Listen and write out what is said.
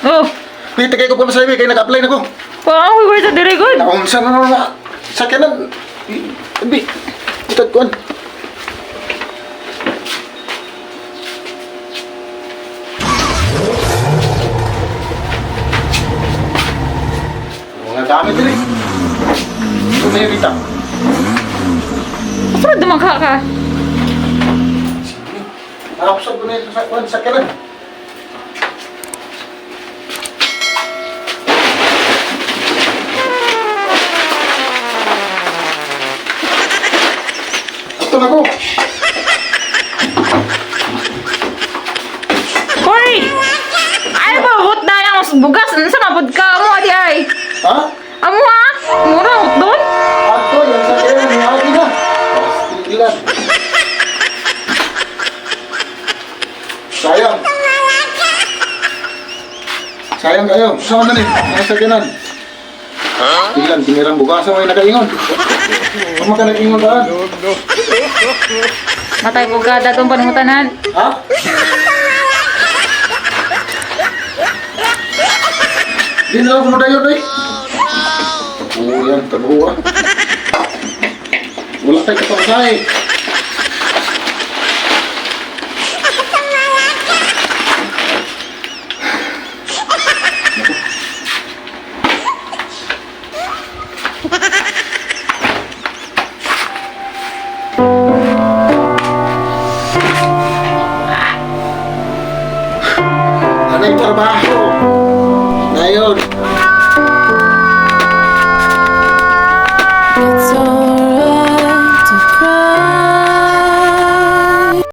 Oh, Pita kay ko pa sa kay nag-apply na ko. wa ako kwarta diri gud. Naunsa na na na. Sakyanan. Abi. Itag kuan. Mga gamit diri. Ito na yun, Rita. Asa duman ka ka? Nakapusap ko na yun sa kuan, sakyanan. Ito na ko. Hoy! Ay ba hot na ang bugas unsa mabud ka mo adi ay? Ha? Amo ha? Mura hot doon? Ato, yung sakyanan, yung agi na. Pastilan. Sayang. Sayang kayo. Saan na ni? Ang sakyanan. Tilan, binirang bugasan mo yung nakaingon. Huwag ka nakaingon ba? Matay ko ka datong panungutanan. Ha? Di na lang kumudayon eh. Oo yan, tabuha. Wala tayo kapangsahe. Anay trabaho. Ngayon.